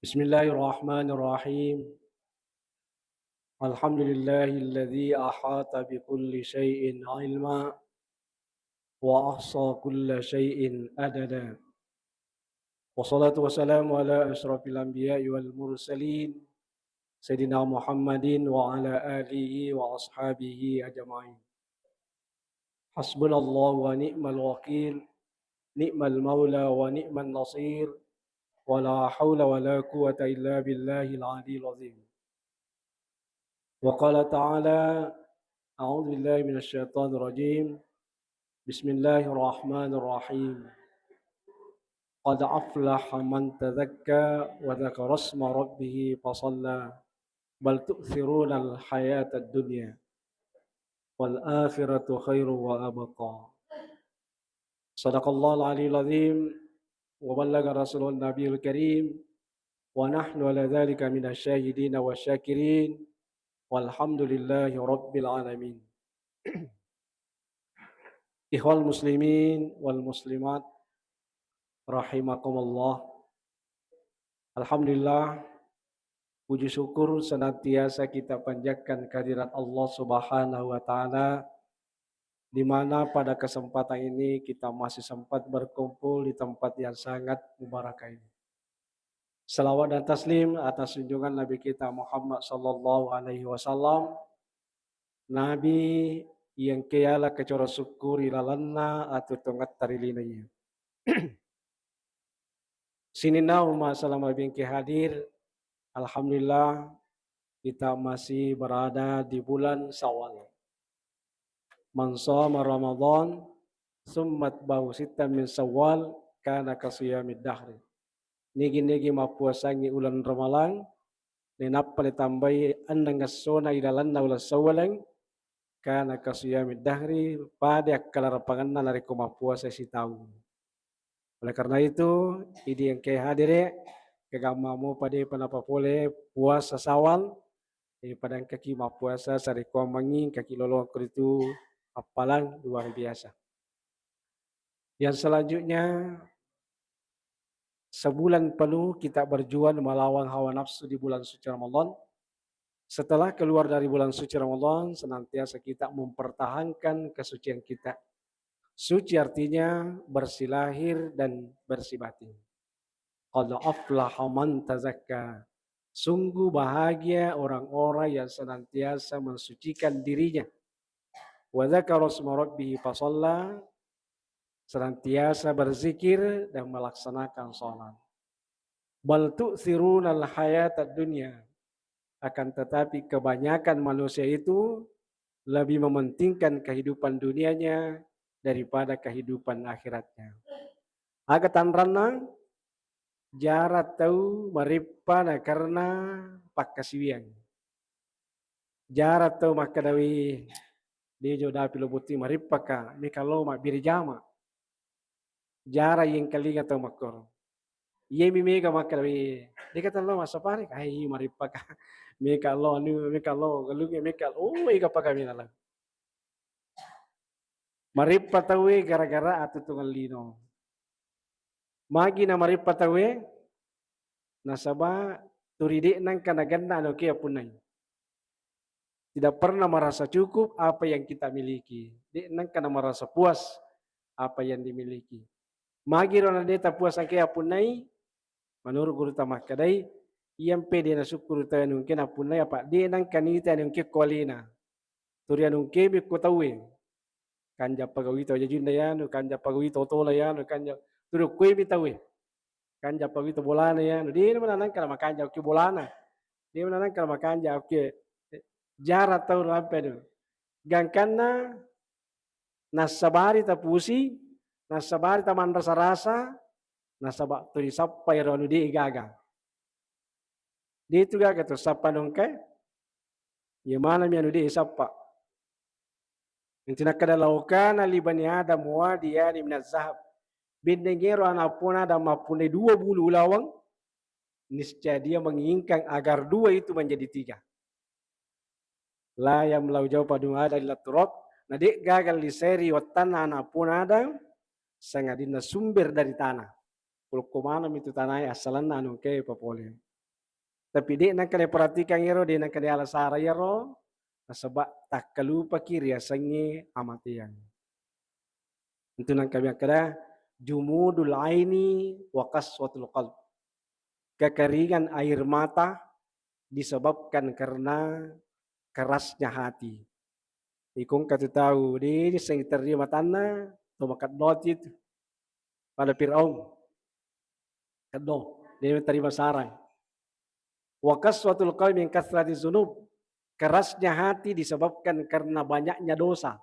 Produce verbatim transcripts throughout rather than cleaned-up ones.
بسم الله الرحمن الرحيم. الحمد لله الذي أحاط بكل شيء علما وأحصى كل شيء عددا. والصلاة والسلام على أشرف الأنبياء والمرسلين سيدنا محمد وعلى آله وأصحابه أجمعين. حسبنا الله ونعم الوكيل، نعم المولى ونعم النصير، ولا حول ولا قوة إلا بالله العلي العظيم. وقال تعالى: أعوذ بالله من الشيطان الرجيم. بسم الله الرحمن الرحيم. قد أفلح من تزكى وذكر اسم ربه فصلى. بل تؤثرون الحياة الدنيا والآخرة خير وأبقى. صدق الله العلي العظيم وبلغ رسوله النبي الكريم ونحن على ذلك من الشاهدين والشاكرين والحمد لله رب العالمين. Ikhwal muslimin wal muslimat rahimakumullah. Alhamdulillah, puji syukur senantiasa kita panjatkan kehadirat Allah Subhanahu wa Ta'ala, di mana pada kesempatan ini kita masih sempat berkumpul di tempat yang sangat mubarakah ini. Salawat dan taslim atas junjungan Nabi kita Muhammad sallallahu alaihi wasallam, Nabi yang engka yala kacoro syukur ri lalenna atu tongetta ri lino iya. Sininna umma salama bengke hadir, alhamdulillah, kita masih berada di bulan Syawal. Man shoma Ramadan, tsumma atba'ahu sittan min Syawal, kana ka shiyamid dahri. Nigi-nigi mappuasangngi uleng Ramalang, nainappa natambai enneng essona ilalenna uleng Syawaleng, kana ka shiyamid dahri, pada akkalarapangenna narekko mappuasa sitaung. Oleh karena itu, idi engkae hadere, kegamma mopa depa napapole puasa Syawal, eh, pada engkaki mappuasa sarekkoammengngi engkaki lolong ko ritu appalang luar biasa. Yang selanjutnya, sebulan penuh kita berjuang melawan hawa nafsu di bulan suci Ramadan. Setelah keluar dari bulan suci Ramadan, senantiasa kita mempertahankan kesucian kita. Suci artinya bersih lahir dan bersih batin. Qad aflaha man tazakka. Sungguh bahagia orang-orang yang senantiasa mensucikan dirinya. Wa dzakara isma rabbih fa shalla, senantiasa berzikir dan melaksanakan salat. Bal tu'tsirunal hayatad dunya. Akan tetapi kebanyakan manusia itu lebih mementingkan kehidupan dunianya daripada kehidupan akhiratnya. Aga tanranna, jara tau mareppa na karena pakkasiwiang. Jara tau makkadawi, dejo dapi lo botting marippaka, meka lo mabbiri jama. Jara yengkalinga tau makkoro. Iyemi mega makkadawi, deka tau lo massapari, ai marippaka. Meka lo anu, meka lo galunge, meka lo, oh, ega paka mena lo. Mareppa tauwe gara-gara atuttungeng lino. Magi na mareppa tauwe? Nasaba turi de nengka nagenna anu engkae appunnai. Tidak pernah merasa cukup apa yang kita miliki. De nengka na merasa puas apa yang dimiliki. Magi ro na de tapuas engkae appunnai? Menurut guru ta makkadai, iyampe de nasukkuru tau anu engkae nappunnai, apa de nengka nita anu engkae ko alena. Turi anu engkae mi ko tauwe. Kanja pagawi tau jajunna yanu, kanja pagawi tau tola yanu, kanja turi koe mi tauwe. Kanja pagawi tau bolana yanu, de na manangka makanja oke bolana. De na manangka makanja oke jara tau lampe anu. Gangkanna nassabari tapusi, nassabari tamanrasa-rasa, nasaba turi sappai ro anu de gaga. De tu gaga to sappa nongkae. Iya manami anu de sappa. Inti nakkada, "Law kana li bani Adam wadiyani minaz zahab." Bennengero ana' puang Adam mappunnai dua bulu ulaweng, niscaya dia menginginkan agar dua itu menjadi tiga. La yamlau jaufa bani Adam illa turab, na de gaga liseri wattanna ana' puang Adam sangadinna sumber dari tanah. Kulukku maneng mi tu tanae assalenna anu engkae papole. Tapi de' nengka diperhatikan iyaro, de' nengka diala sara iyaro, nasaba takkalupaki riasengnge amateang. Itu nengka makkeda jumudul aini wa qaswatul qalb. Kekeringan air mata disebabkan karena kerasnya hati. Iko engka tu tau, de' nisseng terima matanna, to makeddoti tu. Pada Firaun. Keddo, de' terima sarang. Wa qaswatul qalbi min kathrati dzunub. Kerasnya hati disebabkan karena banyaknya dosa.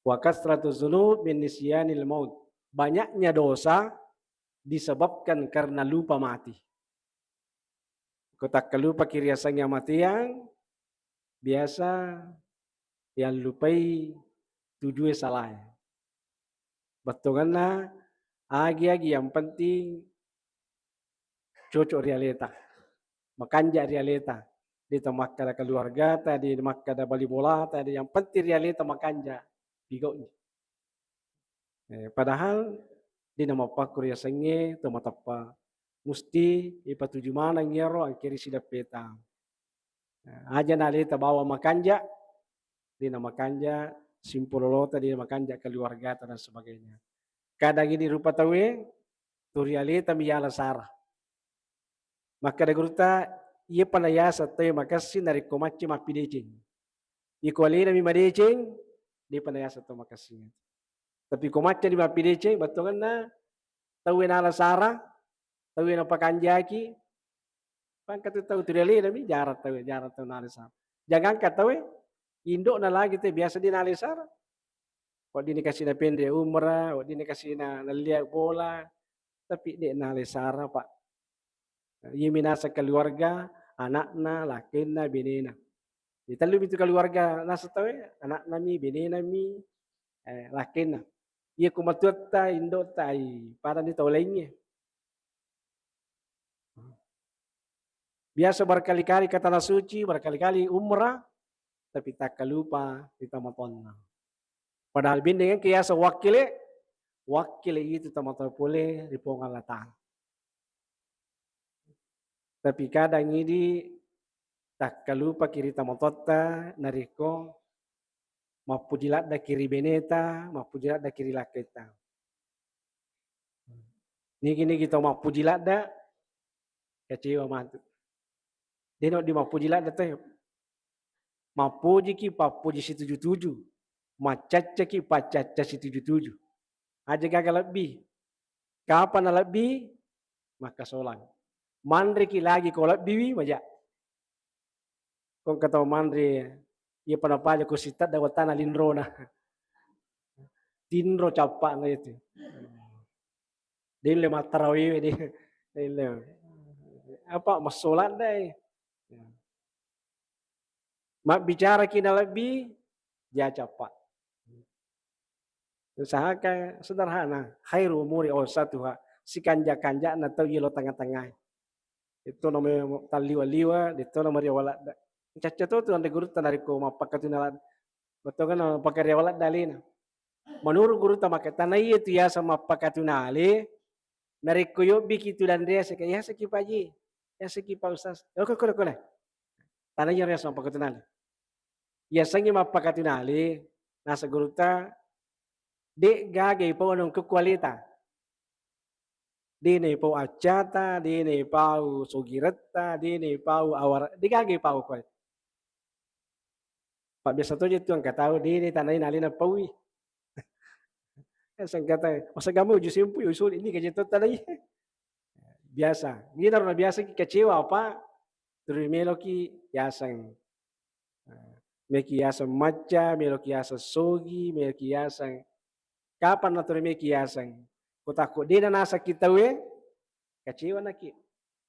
Wa kathratu dzunub min nisyanil maut. Banyaknya dosa disebabkan karena lupa mati. Ko takkalupaki riasengnge amateang, biasa yallupai tujue salae. Bettuanna agi-agi yang penting cocok ri aleta, makanja ri aleta. De' to makkeda keluargata, de' makkeda bali bolata, de', yang penting ri aleta makanja, pigau'ni. Eh, padahal de' namappakku riasengnge to mateppa. Musti ipatuju maneng iyaro angkeri sideppeta. Aja na aleta bawang makanja, de' na makanja simpololota, de' na makanja keluargata dan sebagainya. Kadang idi rupa tauwe, tu ri aleta mi yala sara. Makkeda gurutta, iye pa nayaseng tauwe makessing narekko macca mappideceng. Iko alena mi madeceng, de' pa nayaseng tau makessing. Tapi ko macca di mappideceng, bettuanna tauwe nala sara, tauwe napakanjaki, pangka tu tau tu ri alena mi, jarang tauwe, jarang tau nala sara. Jangankan tauwe, indo'na lagi te biasa de' nala sara. Wedding ni kasi napenre umrah, wedding ni kasi na, nallia bola, tapi de' nala sara, Pak. Iye mi naseng keluarga, anakna, lakkenna, benena. Jadi tellu mi tu keluarga naseng tauwe, anakna mi, benena mi, eh, lakkenna. Iye ku matuatta, indo'ta, ai, pada ni tau laingnge. Biasa berkali-kali ke tanah suci, berkali-kali umrah, tapi takkalupa ri tomatoanna. Padahal bindeng engka yaseng wakkile, wakkile itu tomatoa pole ri Puang Allah Ta'ala. Tapi kadang idi takkalupaki ri tomatoatta narekko mappuji laddaki ri beneta, mappuji laddaki ri lakketta. Nigi-nigi tau mappuji ladda, kecewa matu. De' no di mappuji ladda teh. Mappujiki pappuji situju-tuju, maccaccaki paccacca situju-tuju. Aja gaga lebbi. Kapan na lebbi? Makkasolang. Manreki lagi ko lebbiwi maja. Ko engka tau manre, iya pa napaja ko sitedda wattana linrona. Tinro cappa'na itu. Delle mattarawiwe di. Delle. Apa massolang dai. Mabbicaraki nalebbi, ja cappa. Usahakan sederhana, khairu umuri awsatuha, sikanja-kanja'na tau yelo tengnga-tengngae. Itu namanya talliwa-liwa, itu namanya riawa ladda. Cacca to tu anre gurutta narekko mappakatuna ladda. Bettuanna mappakariawa ladda alena. Menurut gurutta makkeda, tana iya tu yaseng mappakatuna ale, narekko yobbiki tu danre yaseng, yasengki Pak Ji, yasengki Pak Ustaz. Oke, kole, kole. Tana iya riaseng mappakatuna ale. Yasengnge mappakatunale, naseng gurutta, de' gaga ipau anungkukku aleta. De' naipau accata, de' naipau sogiretta, de' naipau awara, de' gaga ipau ko. Pabbiasa toje tu engka tau, de', de' tanai nalena paui. Sengkata, masa gamu uju sempu, usul ini gaji to tanai. Biasa. Gini na biasa ki kecewa apa? Turu meloki yaseng. Meki yaseng macca, meloki yaseng sogi, meloki yaseng. Kapan naturu meki yaseng? Ko takko de' nanasakki tauwe, kecewa naki.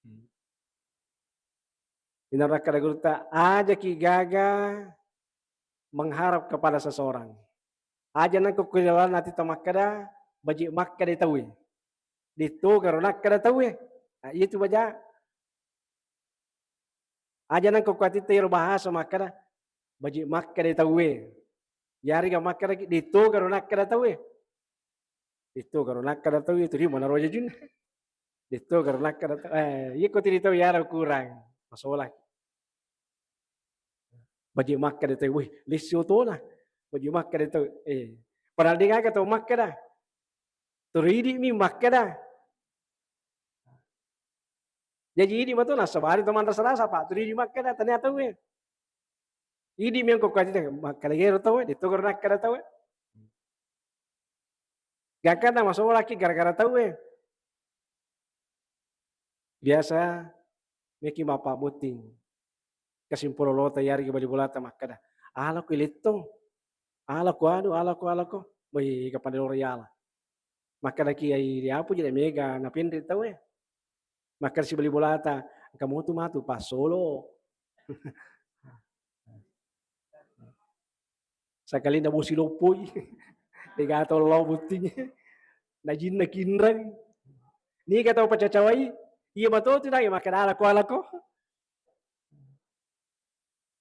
Hmm. Inaro akkeda gurutta, ajaki gaga mengharap kepada seseorang. Aja nengka ko ri lalenna atitta makkeda, baji' makkeda tauwe. De'to garo nakkeda tauwe. Nah, iya tu baja. Aja nengka ko atitta iyaro bahasa makkeda, baji' makkeda tauwe. Yarega makkedaki, de'to garo nakkeda tauwe. De'to garo nakkeda tauwe, tu ri manaro jajunna. Detto karena kada tau. Eh, iko tiri tau yara kurang. Masola. Baji makkeda tau, "Wih, lissi otona." Baji makkeda tau, eh. Padahal de gaga tau makkeda. Turu idi mi makkeda. Jaji idi mato nasabari to manrasa-rasa, Pak. Turu idi makkeda, tania tau e. Idi mi engko kuatita, makkeda gero tau e, detto gero nakkeda tau e. Gangkanna masolaki gara-gara tau e. Biasa meki mappabotting. Kasimpolo lota yari bali bolata makkeda, "Ala ku lettong, ala ku anu, ala ku, ala ku." Woi, kapan loro yala. Makkeda ki ai riapu jadi mega napenre tau e. Makkeda sibali bolata, "Engka motu matu passolo." Sakalinna bosi loppoi. Dega tau lao botting. Najinna kinreng. Niga tau pacacawai? Iya matotu nai makkeda alako alako.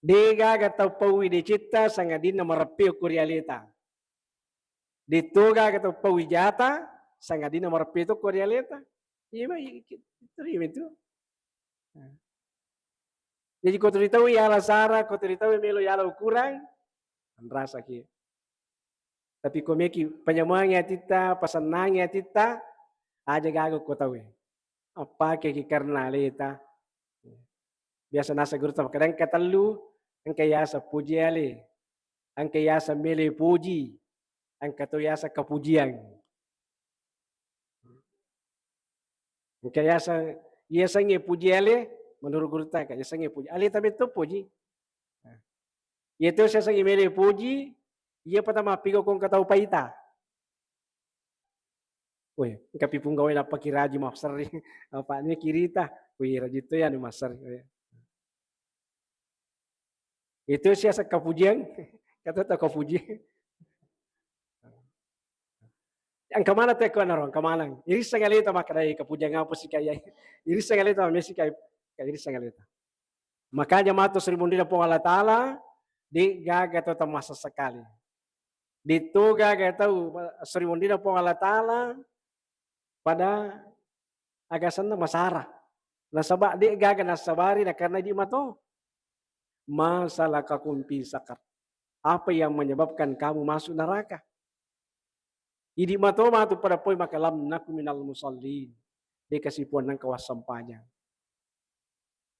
Degaga tau paui decetta sangadinna mareppe ko ri aleta. Detto gaga tau paui jata sangadinna mareppe to ko ri aleta. Iya mai terima itu. Nah. Jadi ko tuli tau yala sara, ko tuli tau melo yala ukurang, anrasaki. Tapi ko meki panyamangi atitta, pasennangi atitta, aja gaga ko tauwe. Appake ki karena aleta. Biasa nasa guru tau kadang katellu, engka yasa puji ale, engka yasa mele puji, engka to yasa kapujiang. Engka yaseng, yasengnge puji ale, menurut gurutta, ka yasengnge puji. Aleta metto puji. Nah. Iya to yasengnge mele puji, iya pata mappigo ko engka tau paita. Woi, engka pi punggawe nappa kiraji masseri. Apa ni kirita? Woi, raji to ya ni masseri. Itu siasa kapujiang, kata tau kapuji. Engka maneng tau ko naro, engka maneng. Irisseng aleta makkeda kapujiang apa sih kaya. Irisseng aleta mesi kaya, irisseng aleta. Makanya matu seri mundina Puang Allah Taala, de gaga tau tamasa sekali. Ditto gaga tau seri mundina Puang Allah Taala, pada agasenna masara. Nasaba de gaga nassabari na karena idi mato. "Ma salakakum fi saqar?" Apa yang menyebabkan kamu masuk neraka? Idi mato matu pada poi maka, "Lam naku minal musallin." De kasi puannang kawassempajang.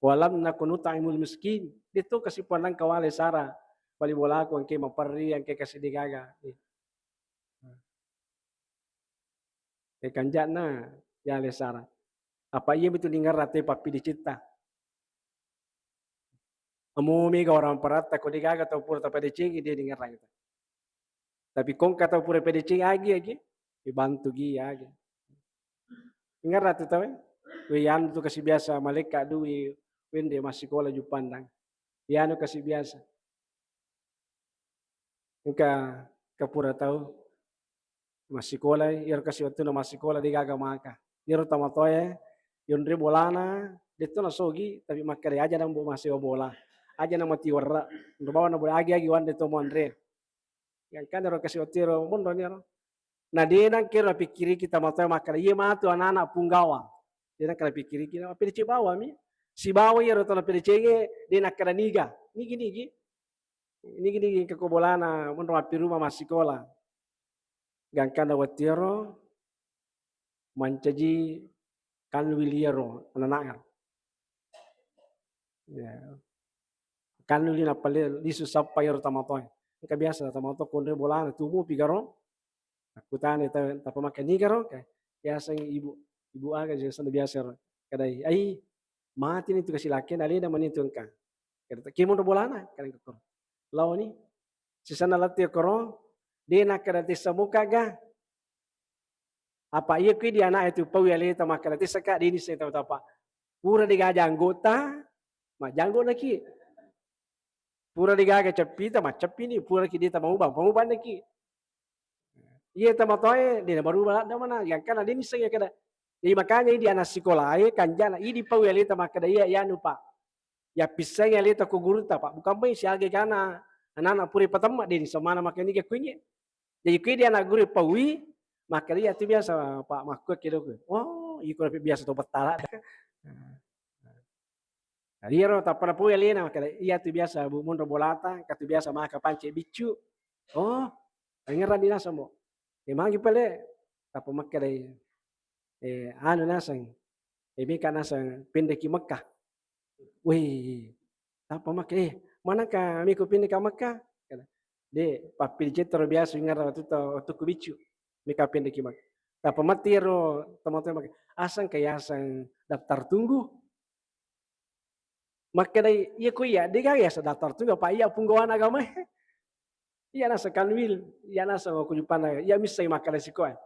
"Wa lam naku nut'imul miskin." Detto kasi puannang kawale sara. Bali bolaku engke maperri, engke kasi de gaga. Eh. E kanja'na yale sara. Apa iya mitu ningerra te pappidicitta. Amo mega orang paratta ko de gaga tau pura tapadecengi de ningerra kita. Tapi kongka tau pura padecengi agi agi, ibantu gi agi. Ningerra tu tau e. We yanu tu kasi biasa malekka dui wenre massikola Juppandang. Yanu kasi biasa. Engka kapura tau massikola, iyaro kasi wettunna massikola de gaga maka. Iyaro tomatoae yonre bolana, detto nasogi, tapi makkeda aja nambo masewa bola. Aja namatiwerra. Nro bawang na bola agi-agi wanre to monre. Gangkanna ro kasi wettu ro monro ni ro. Na de nangkero napikkiriki tomatoae makkeda, "Iye matu anak-anak punggawa." De nangka napikkiriki, napedecengi bawami. Sibawa iyaro to napedecengi, de nakkeda niga. Nigi-nigi. Nigi-nigi engka ko bolana monro mappiruma massikola. Gangkanna wettuero mancaji kanwi liero anana'e. Ya. Kanwi li nappa lisu sappa iyaro tomatoae. Engka biasa tomatoa konre bolana tumu pigaro. Akkutana ta-, tappa makkeda niga ro? Ka-, yaseng ibu, ibu aga biasa, biasa ro. Kadai, "Ai, mati ni tu kasi lakkena, alena mani tu engka." Kada ta-, "Kemo ro bolana?" Kada engka koro. Lao ni. Sisenna lettu koro, de nakkeda tessa muka ga. Apa iya kui di anak itu pau aleta makkeda tessa ka, de ni se tau tapa. Pura de gaga anggota, majanggo naki. Pura de gaga ceppita, macceppi ni, pura ki de tamaubang, pamaubang naki. Iya tomatoae de nabaru ladda mana, gangkanna de nisseng kada. Jadi makanya idi anak sikolae kanjana idi pau aleta makkeda iya, iya nu Pak. Ya pissengi aleta ko gurutta Pak, bukan main siaga gana anak-anak pura patemma de nisseng mana makkeda niga kuinge. Jadi kui di anak guru paui makkeda iya tu biasa Pak makku kedo ku. Oh, iko napi biasa to bettala. Nah, iyaro tappa napoi alena makkeda, iya tu biasa bu monro bolata, engka tu biasa maka pance biccu. Oh, engerang di naseng mo. E magi pale, tappa makkeda, eh, anu naseng, eh, mika naseng pindah ki Mekah. Wih, tappa makkeda, eh, manaka miko pindah ka Mekah? Kata, de, pappiliceng taro biasa ingerang tu to, tu ku biccu. Mika pindah ki Mekah. Tappa matti ro tomatoa makkeda, aseng ka yaseng daftar tunggu. Makkedai, iya ko iya, de gaga yaseng daftar tunggu, apa iya punggawana agama. Iya naseng Kanwil, iya naseng ko jupanna, iya misseng makkeda sikoe.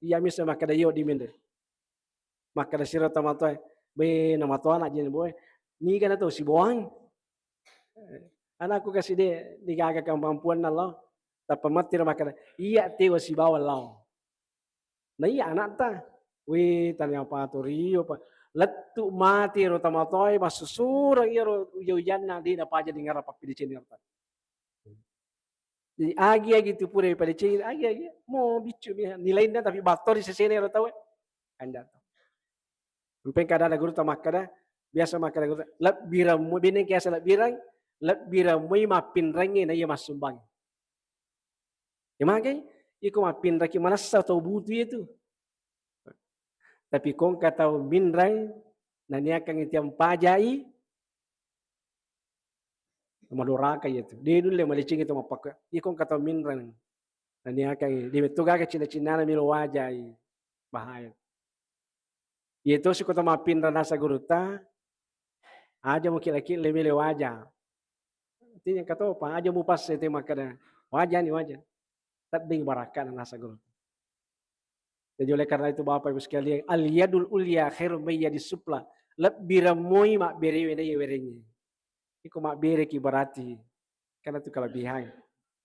Iya misseng makkeda iyo di mende. Makkeda siro tomatoa, be namatoa na jene boe. Niga na to siboang. Anakku kasi de, de gaga kemampuanna lo. Tappa matti ro makkeda, iya tewa sibawa lao. Na iya anakta. Wih, tania patorio pa. Lettu mati ro tomatoae, massusureng iyaro uja-ujanna, de napaja dengarang pappiliceng iyaro. Jadi agi-agi tu pura ipadecengi, agi-agi mo biccu mi nilainna, tapi battori sesena ero tau. Anda tu. Empeng kada ada guru ta makkada, biasa makkada guru ta, lebbireng mo, bene kiasa lebbireng, lebbireng moi mappinrengnge na iya massumbang. Ya magai, iko mappinraki manessa tau butu itu. Tapi kongka tau minreng, naniakangngi tiang pajai, madoraka iya tu. De nulle malicingi tu mappakka. Iya kongka tau minreng, naniakangngi. De metto gaga cinna-cinnana melo wajai. Bahaya. Iya tosi ko tau mappinreng nasa gurutta, aja mukilla-killa melo waja. Artinya engka topa, aja mupasse te makkada, wajani, waja. Tedding barakkana nasa gurutta. Jadi oleh karena itu Bapak Ibu sekalian, al yadul ulya khairum min yadis sufla. Lebbireng moi mabberewe na iya werengnge. Iko mabbereki berarti karena itu kelebihan.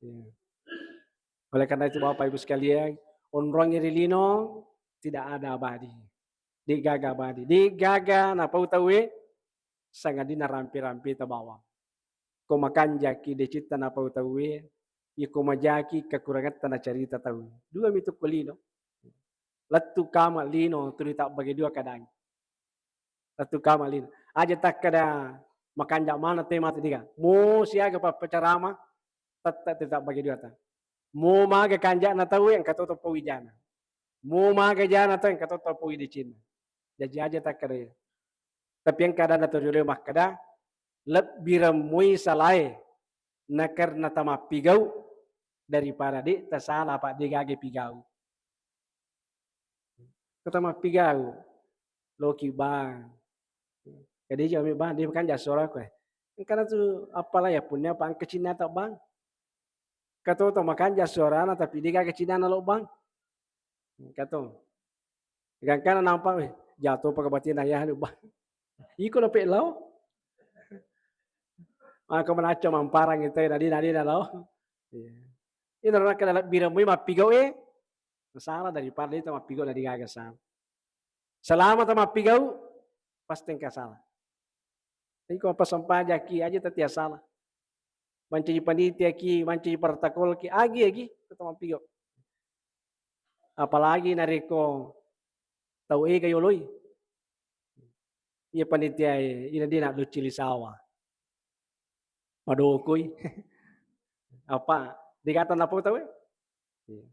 Ya. Oleh karena itu Bapak Ibu sekalian, onrongnge ri lino tidak ada abadi. De gaga abadi. De gaga napau tauwe sangadinna rampe-rampeta bawang. Ko makanjaki decenna napau tauwe, iko majaki kekurangetta nacarita tauwe. Dua mi tu ko lino. Lettu kama lino tuli tabbage dua kadang. Lettu kama lino. Aja takkada makanja mana te mate diga. Mo siaga pappacarama, tette te tabbage dua ta. Mo maga kanjana tauwe, engka to toppo wijana. Mo maga jana tauwe, engka to toppo widecenna. Jaji aja takkada iya. Tapi engka adanna to riolo makkada, lebbireng moi salae na karena tamappigau daripada de tasala apa de gaga pigau. Kota mappigau, loki bang. Jadi jami bang, dia kan jasora ko. Engkana tu apalah ya punya apa engka cinna tak bang. Kato to makanja suarana tapi de gaga cinna na lo bang. Kato. Gangkana nampak, eh, jatuh pakai batin ayah lu bang. Iko lo pe lao. Maka menaco mamparang itu nadi nadi na lao. Iya. Ini orang kena lebbireng moi mappigau e. Salah daripada itu mappigau na de gaga salah. Selama ta mappigau, pasti engka salah. Iko apa sempajaki aja tati salah. Mancaji panitia ki, mancaji protokol ki, agi-agi tetap mappigau. Apalagi narekko tau ega yoloi. Iya panitia e, ina dina lucili sawa. Madokoi. Apa? Dikata napau tau e? Iya.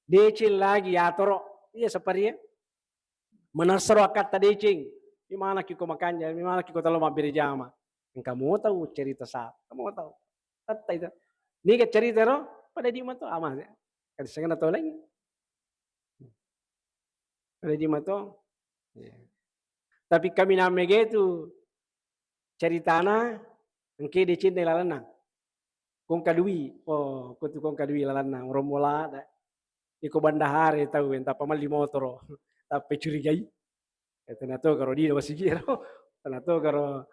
Deceng lagi yatoro. Iya, sapari e. Manessaro akkatta deceng. Imana ki ko makanja, imana ki ko talo mabbere jama. Engka mo tau cerita sa, engka mo tau. Tatta itu. Niga cerita ro? Pada di mato ama. Kan sengaja tau lagi. Pada di mato. Iya. Tapi kaminang mega itu ceritana engke decenna lalenna. Kongka dui, oh, ko tu kongka dui lalenna, rombola da. Iko bandahare tau, tappa melli motoro, tappa curigai. Eh, tena to karo dino masigi ro, tena to karo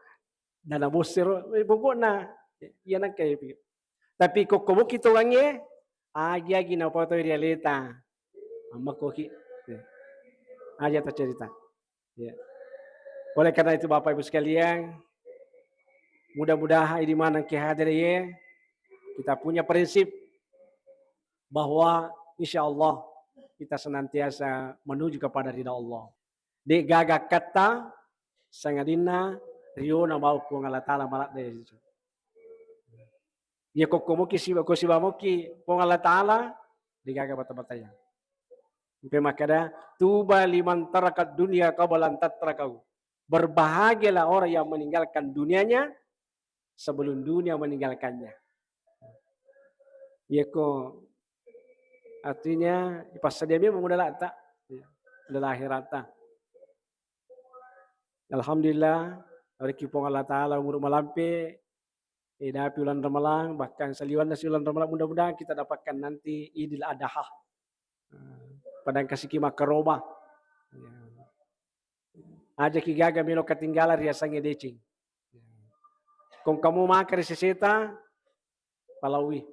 dana bosse ro, eh, pokokna iya nangka iya pikir. Tapi kokko moki tongangnge, agi-agi napau tau ri aleta. Amma koki. Ya. Aja ta cerita. Ya. Oleh karena itu Bapak Ibu sekalian, mudah-mudahan idi maneng ki hadir ye, kita punya prinsip bahwa insya Allah kita senantiasa menuju kepada ridha Allah. De' gaga akkatta, sangadinna riona bawang Puang Allah Ta'ala maladde. Iya kokko muki siba, ko siba muki Puang Allah Ta'ala, de' gaga bata-bataya. Sampai makkada, "Tuba liman tarakad dunya qabla an tatrakahu." Berbahagialah orang yang meninggalkan dunianya sebelum dunia meninggalkannya. Iya ko, artinya, ipassadia memang udah lata, udah lahir rata. Alhamdulillah, riki Puang Allah Ta'ala umur malampe, eh, dapi ulang Ramalang, bahkan saliwanna si ulang Ramalang, mudah-mudahan kita dapatkan nanti Idul Adha. Eh, padang kasiki makkaroba. Ya. Aja ki gaga melo ketinggalan riasangnge deceng. Kong kamu maka ri seseta, palaui.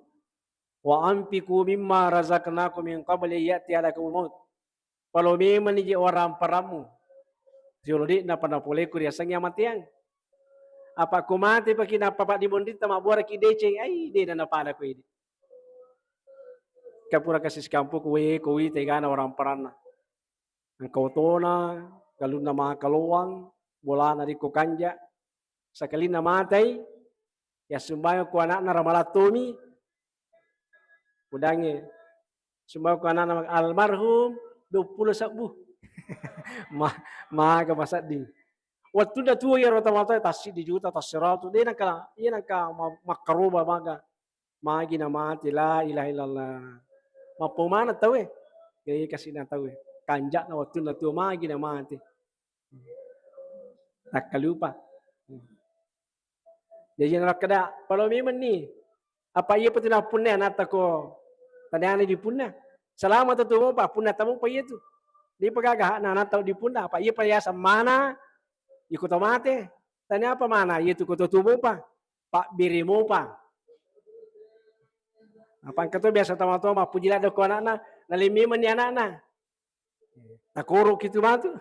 "Wa anfiqu mimma razaqnakum min qabli ya'tiya ahadakumul maut." Palo memang ni je waramparammu. Jolo de' napa napoleku riasangnge amateang. Apa ko mate paki nappa paddi monritta mabbuaraki deceng, ai de' na napada ko idi. Kapura kasi sikampuku, we, ko wi tegana waramparanna. Engka otona, galunna makaloang, bolana rikko kanja. Sakalinna matai, ya sumbayang ko anakna ramalang tomi. Udangnge, sumbayang ko anakna almarhum duappulo sebbu. Ma-, maga masedding. Wettunna tuo iyaro tomatoa tassiddi juta, tassiratu, de' nengka, iya nengka ma-, makkaroba maga. Magi na mate, la ilaha illallah. Mappo maneng tauwe. Jadi kasina tauwe. Kanja'na wettunna tuo magi na mate. Takkalupa. Jadi nakkeda, palo memang ni. Apa iya patu nappunna anatta ko taniana dipunna. Selama tu tuo pa punna tamu pa iya tu. Di pagaga na anatta dipunna. Apa iya pa yaseng mana, iko to mate. Tania apa mana, iya tu ko to tuo pa. Pabbere mopa. Apa engka to biasa tomatoa mappuji ladde ko anakna, naleng memenni anakna. Takoroki tu matu.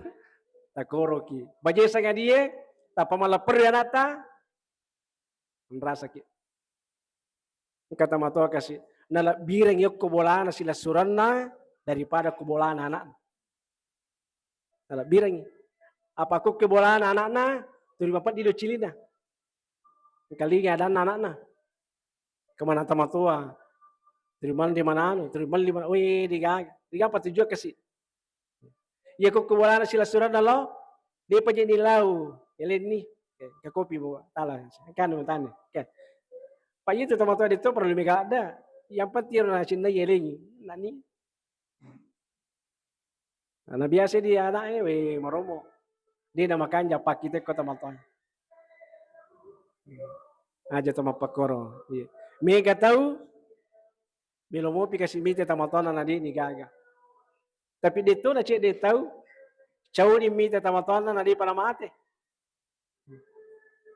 Takoroki. Baje sangadie, tappa mallepperri anakta, nrasaki. Engka tomatoa kasi, nalebbirengngi okko bolana silessurenna daripada ko bolana anakna. Nalebbirengngi. Apa ko ke bolana anakna, tuli mapeddi doccilinna. Engkalinga adanna anakna. Kemana tomatoa? Tuli malli mananu, tuli malli mana? Weh, digaga. Digaga patujua kasi. Iya ko ke bolana silessurenna lo, depa je nilau, elenni. Oke, ke kopi bawa, tala. Kan tane. Oke. Pak itu tomatoa itu perlu mega ada. Yang penting ro nacinna elengi. Nani? Nah, biasa di anak eh, weh, maromo. Dia nama kanja pakite ko tomatoa. Aja to mappakkoro. Iya. Mega tau, melo mopi kasi mite tomatoana na de ni gaga. Tapi de to na cedde tau, cauni mite tomatoana na de pada mate.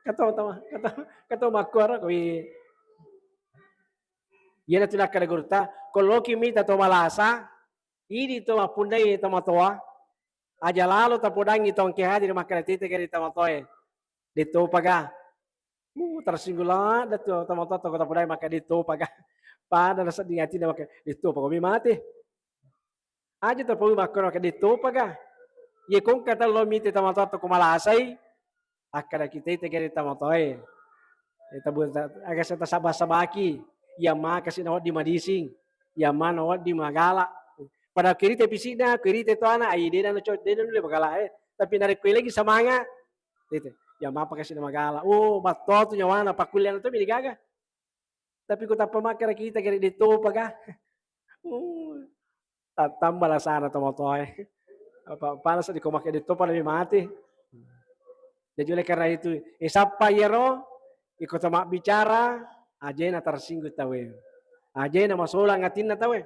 Kato, kato, kato, kato makkuara ko, iya. Iya na tu nakkeda gurutta, ko loki mita to malasa, idi to mappunnai tomatoa, aja lalo tapodangi to engke hadir makkeda tete gari tomatoae. De topaga. Uh, tersinggung ladde tu tomatoa to tapodai makkeda de topaga. Pada nasedding atinna makkeda de topaga mi mate. Aja tapau makkoro ke de topaga. Ye kongka tello mite tomatoa to ko malasai. Akkeda kita ite gari tomatoae. Eta bu-, aga seta saba-sabaki. Iya maka si nawaddi madising. Iya mana waddi magala. Pada kirite pisina, kirite to ana, ai dena no co-, dena nulle magala eh. Tapi narekko lagi semangat, itu. Iya mapa kasi magala. Oh, batto tu nyawana pakuliah tu mi digaga. Tapi ko tappa makkeda kita gari de topaga. Uh, ta-, tambah lasana tomatoae. Apa, apa lasa di ko makkeda de topa lebih mati. Jadi oleh karena itu, eh, sappa iyaro, iko to mabbicara, ajena tersinggung tawe. Ajena masolang atinna tawe.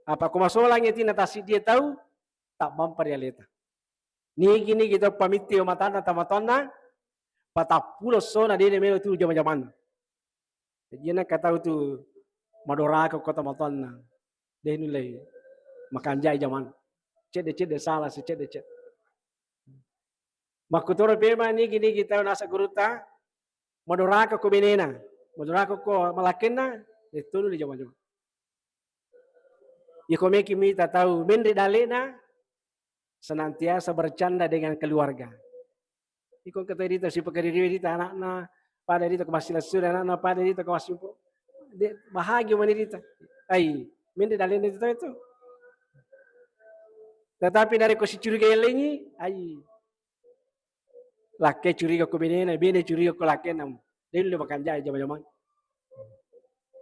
Apa ko masolang atinna tassiddi tau, tabbampa ri aleta. Nigi-nigi to pamitti matanna tomatoanna, patappulo sona dene melo tu jama-jamanna. Jadi nengka tau tu madoraka ko tomatoanna. De nulle makanjai jaman. Cedde-cedde salah si cedde-cedde. Makkutoro pema nigi-nigi tau nasa gurutta madoraka ko benena. Madoraka ko malakkenna, de tunu di jaman-jaman. Iko meki mita tau menre dalena, senantiasa bercanda dengan keluarga. Iko engka tau rita sipakaririo rita anakna, pada rita ko massilessu anakna, pada rita ko massimpu. De, bahagia mani rita. Ai, menre dalena itu tau itu. Tetapi narekko sicurigai lengi, ai. Lakke curiga ko benena, bene curiga ko lakkena. De ulle makanjai jama-jamang.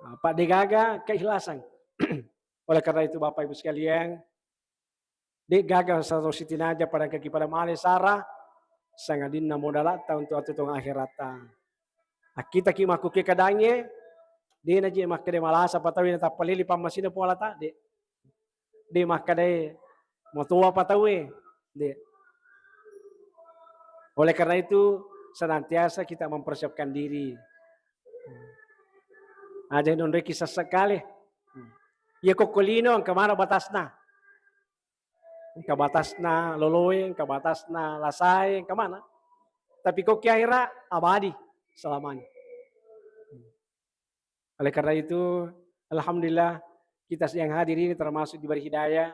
Apa degaga keikhlasan. Oleh karena itu Bapak Ibu sekalian, de gaga saro sitinaja pada kaki pada male sara, sangadinna modalatta untuk atutung akhiratta. Akkitaki makkuke kadangnge, de naji makkeda malasa patawi na tappalili pammasina Puang Allah Ta'ala, de. De makkeda matoa patawe, de. Oleh karena itu, senantiasa kita mempersiapkan diri. Aja nonreki sessekale. Iya kokkolino engka mana batasna. Engka batasna loloe, engka batasna lasae, engka mana. Tapi kokki akhira abadi selamanya. Oleh karena itu, alhamdulillah, kita yang hadir ini termasuk diberi hidayah.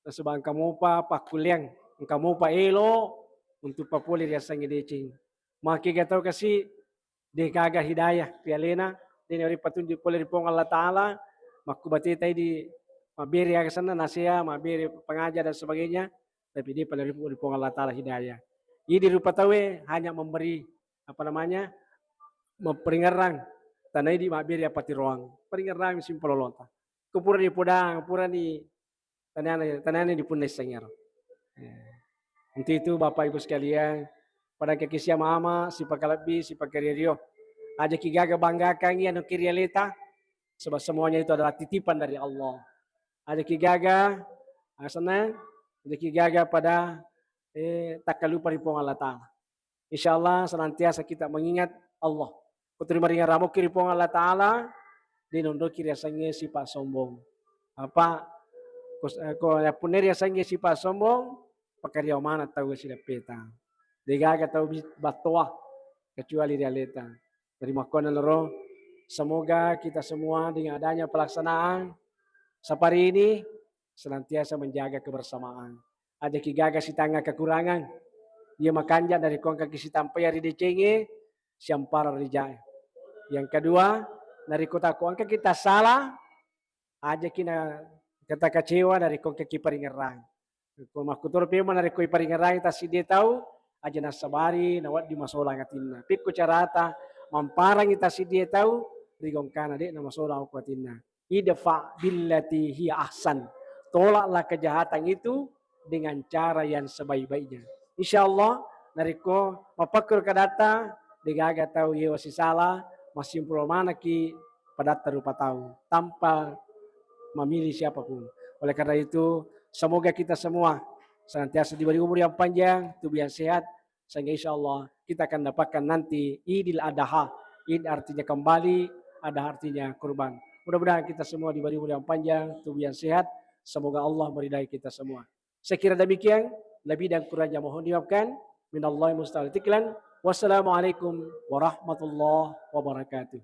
Nasaba engka mopa pakkulleang, engka mopa elo untuk papole riasengnge deceng. Makkega tau kasi de gaga hidayah ri alena, de nawereng patunjuk pole ri Puang Allah Ta'ala, makkubate tai di mabbere aga senna nasea, mabbere pengajar dan sebagainya, tapi de pale ri Puang Allah Ta'ala hidayah. Idi rupa tauwe hanya memberi, apa namanya, maperingerrang, tanai di mabbere apa tiroang. Peringerrang simpel lolota. Ko purani podang, purani tanana, tanana di punna issengero. Eh, untuk itu Bapak Ibu sekalian, pada kekisia mama, sipakalebbi, sipakario-rio. Aja ki gaga banggakan iya no kiri aleta, sebab semuanya itu adalah titipan dari Allah. Aja ki gaga, ah, senang, aja ki gaga pada, eh, takkalupa ri Puang Allah Ta'ala. Insya Allah senantiasa kita mengingat Allah. Ko tuli maringerrang mokki ri Puang Allah Ta'ala, de nonroki riasengnge sipa sombong. Apa, ko, eh, ko yappunna riasengnge sipa sombong, pakariau maneng tau sileppeta. De gaga tau bi-, battoa, kecuali ri aleta. Jadi makkuannanaro, semoga kita semua dengan adanya pelaksanaan safari ini senantiasa menjaga kebersamaan. Aja ki gaga sitangnga kekurangan. Iya makanja narekko engka ki sitampai ri decengnge, siampara ri jae. Yang kedua, narekko tako engka kita salah, aja ki na kita kecewa narekko engka ki paringerrang. Ko makkutoro pemang narekko iparingerrangi tassiddi tau, aja nassabari nawedding masolang atinna. Pekko carata mamparangi tassiddi tau, rigongkana de namasolang okko atinna. Idfa billati hiya ahsan. Tolaklah kejahatan itu dengan cara yang sebaik-baiknya. Insya Allah, narekko mapakkuru kadatta, degaga tau yewa sisala, massimpulong manekki padatta rupa tau tanpa memilih siapapun. Oleh karena itu, semoga kita semua senantiasa diberi umur yang panjang, tubuh yang sehat, sehingga insya Allah kita akan dapatkan nanti Idil Adha. Id artinya kembali, Adha artinya kurban. Mudah-mudahan kita semua diberi umur yang panjang, tubuh yang sehat. Semoga Allah meridai kita semua. Saya kira demikian, lebih dan kurangnya mohon dimaafkan. Minallahi musta'an tiklan. Wassalamualaikum warahmatullahi wabarakatuh.